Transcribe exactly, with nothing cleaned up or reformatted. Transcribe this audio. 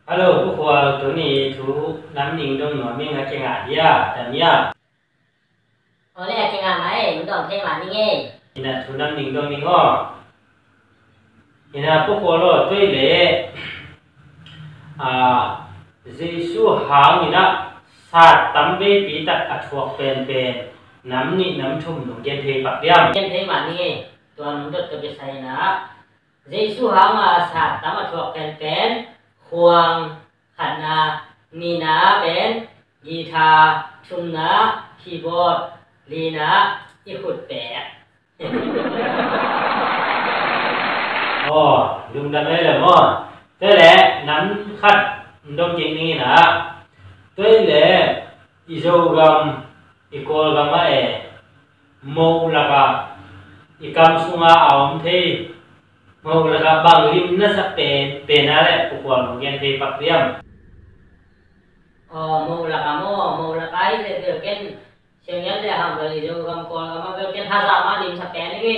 Hello, Pu Khual, tuni thu nam ning dong nuam ing a, kingah dia, dam ia. Ole, a kingah mah ei, hong dong thei mah ning ei. Ina thu nam ning dong ning aw. Ina Pu Khual aw, tua i le, a, Jesu hang ina sat tam veipi tak a thuak penpen nam nih nam thum nong gen thei pak diam? Gen thei mah ning ei. Tua nong dot ka kisai ina Jesu hanga sat tam a thuak penpen, khuang khatna, nihna pen guitar, thumna keyboard, lina i khut pek. Aw, lungdam ei le maw. Tua le nam khat dong kik ning ina. Tua le i Zogam, i Kawlgam ah e, moh lakah i kam sunga a om thei, moh lakah bang lim na sak pen, pen a le Pu Khual nong gen thei pak diam? Aw, moh lakah maw, moh lakah hi le bel ken, siang yan le hang bel i Zogam Kawlgam ah bel ken hazah mah lim sak pen hi.